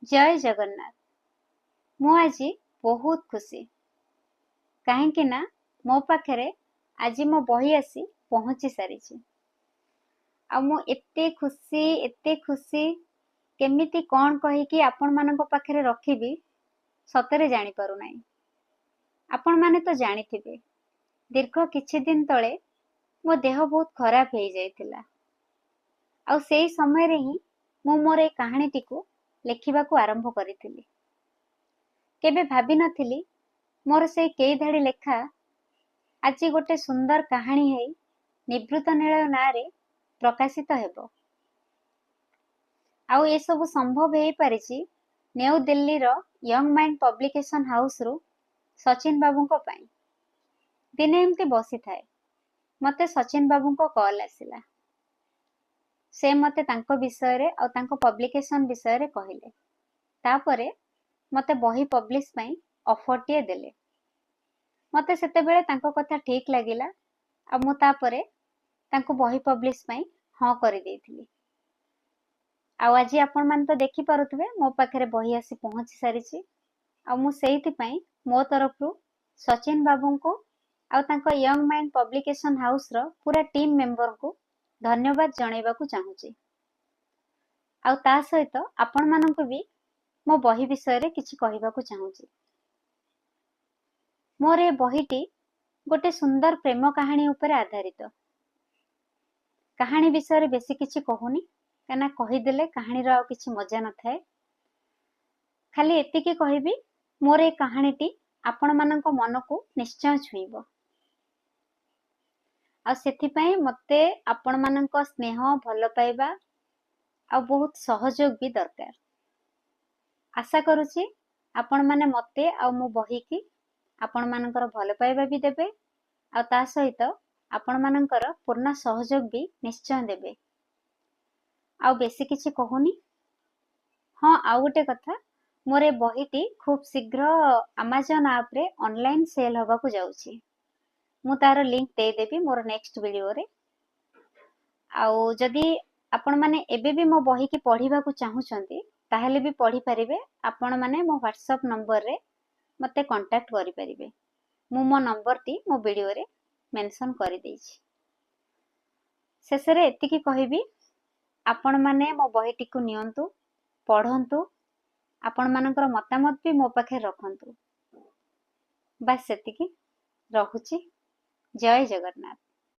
ଜୟ ଜଗନ୍ନାଥ। ମୁଁ ଆଜି ବହୁତ ଖୁସି, କାହିଁକି ନା ମୋ ପାଖରେ ଆଜି ମୋ ବହି ଆସି ପହଞ୍ଚି ସାରିଛି। ଆଉ ମୁଁ ଏତେ ଖୁସି, ଏତେ ଖୁସି, କେମିତି କ'ଣ କହିକି ଆପଣମାନଙ୍କ ପାଖରେ ରଖିବି ସତରେ ଜାଣିପାରୁନାହିଁ। ଆପଣମାନେ ତ ଜାଣିଥିବେ, ଦୀର୍ଘ କିଛି ଦିନ ତଳେ ମୋ ଦେହ ବହୁତ ଖରାପ ହେଇଯାଇଥିଲା। ଆଉ ସେଇ ସମୟରେ ହିଁ ମୁଁ ମୋର ଏ କାହାଣୀଟିକୁ ଲେଖିବାକୁ ଆରମ୍ଭ କରିଥିଲି। କେବେ ଭାବିନଥିଲି ମୋର ସେଇ କେଇ ଧାଡ଼ି ଲେଖା ଆଜି ଗୋଟେ ସୁନ୍ଦର କାହାଣୀ ହେଇ ନିବୃତ୍ତ ନୀଳ ନାଁରେ ପ୍ରକାଶିତ ହେବ। ଆଉ ଏସବୁ ସମ୍ଭବ ହେଇପାରିଛି ନ୍ୟୁ ଦିଲ୍ଲୀର ୟଙ୍ଗ ମାଇଣ୍ଡ ପବ୍ଲିକେସନ ହାଉସରୁ ସଚିନ ବାବୁଙ୍କ ପାଇଁ। ଦିନେ ଏମିତି ବସିଥାଏ, ମୋତେ ସଚିନ ବାବୁଙ୍କ କଲ୍ ଆସିଲା। ସେ ମୋତେ ତାଙ୍କ ବିଷୟରେ ଆଉ ତାଙ୍କ ପବ୍ଲିକେସନ ବିଷୟରେ କହିଲେ। ତାପରେ ମୋତେ ବହି ପବ୍ଲିଶ ପାଇଁ ଅଫରଟିଏ ଦେଲେ। ମୋତେ ସେତେବେଳେ ତାଙ୍କ କଥା ଠିକ୍ ଲାଗିଲା ଆଉ ମୁଁ ତାପରେ ତାଙ୍କୁ ବହି ପବ୍ଲିଶ ପାଇଁ ହଁ କରିଦେଇଥିଲି। ଆଉ ଆଜି ଆପଣମାନେ ତ ଦେଖିପାରୁଥିବେ, ମୋ ପାଖରେ ବହି ଆସି ପହଞ୍ଚି ସାରିଛି। ଆଉ ମୁଁ ସେଇଥିପାଇଁ ମୋ ତରଫରୁ ସଚିନ ବାବୁଙ୍କୁ ଆଉ ତାଙ୍କ ୟଙ୍ଗ ମାଇଣ୍ଡ ପବ୍ଲିକେସନ ହାଉସର ପୁରା ଟିମ୍ ମେମ୍ବରଙ୍କୁ ଧନ୍ୟବାଦ ଜଣାଇବାକୁ ଚାହୁଁଛି। ଆଉ ତା ସହିତ ଆପଣମାନଙ୍କୁ ବି ମୋ ବହି ବିଷୟରେ କିଛି କହିବାକୁ ଚାହୁଁଛି। ମୋର ଏ ବହିଟି ଗୋଟେ ସୁନ୍ଦର ପ୍ରେମ କାହାଣୀ ଉପରେ ଆଧାରିତ। କାହାଣୀ ବିଷୟରେ ବେଶୀ କିଛି କହୁନି, କାହିଁକିନା କହିଦେଲେ କାହାଣୀର ଆଉ କିଛି ମଜା ନଥାଏ। ଖାଲି ଏତିକି କହିବି, ମୋର ଏ କାହାଣୀଟି ଆପଣମାନଙ୍କ ମନକୁ ନିଶ୍ଚୟ ଛୁଇଁବ। ଆଉ ସେଥିପାଇଁ ମୋତେ ଆପଣମାନଙ୍କ ସ୍ନେହ, ଭଲ ପାଇବା ଆଉ ବହୁତ ସହଯୋଗ ବି ଦରକାର। ଆଶା କରୁଛି ଆପଣମାନେ ମୋତେ ଆଉ ମୋ ବହିକି ଆପଣମାନଙ୍କର ଭଲ ପାଇବା ବି ଦେବେ ଆଉ ତା ସହିତ ଆପଣମାନଙ୍କର ପୂର୍ଣ୍ଣ ସହଯୋଗ ବି ନିଶ୍ଚୟ ଦେବେ। ଆଉ ବେଶୀ କିଛି କହୁନି। ହଁ, ଆଉ ଗୋଟେ କଥା, ମୋର ଏ ବହିଟି ଖୁବ୍ ଶୀଘ୍ର ଆମାଜନ୍ ଆପ୍ରେ ଅନଲାଇନ୍ ସେଲ୍ ହେବାକୁ ଯାଉଛି। ମୁଁ ତାର ଲିଙ୍କ ଦେଇଦେବି ମୋର ନେକ୍ସଟ ଭିଡ଼ିଓରେ। ଆଉ ଯଦି ଆପଣମାନେ ଏବେ ବି ମୋ ବହିକି ପଢ଼ିବାକୁ ଚାହୁଁଛନ୍ତି, ତାହେଲେ ବି ପଢ଼ିପାରିବେ। ଆପଣମାନେ ମୋ ହ୍ୱାଟ୍ସଆପ୍ ନମ୍ବରରେ ମୋତେ କଣ୍ଟାକ୍ଟ କରିପାରିବେ। ମୁଁ ମୋ ନମ୍ବରଟି ମୋ ଭିଡ଼ିଓରେ ମେନସନ୍ କରିଦେଇଛି। ଶେଷରେ ଏତିକି କହିବି, ଆପଣମାନେ ମୋ ବହିଟିକୁ ନିଅନ୍ତୁ, ପଢ଼ନ୍ତୁ, ଆପଣମାନଙ୍କର ମତାମତ ବି ମୋ ପାଖରେ ରଖନ୍ତୁ। ବାସ୍ ସେତିକି, ରହୁଛି। ଜୟ ଜଗନ୍ନାଥ।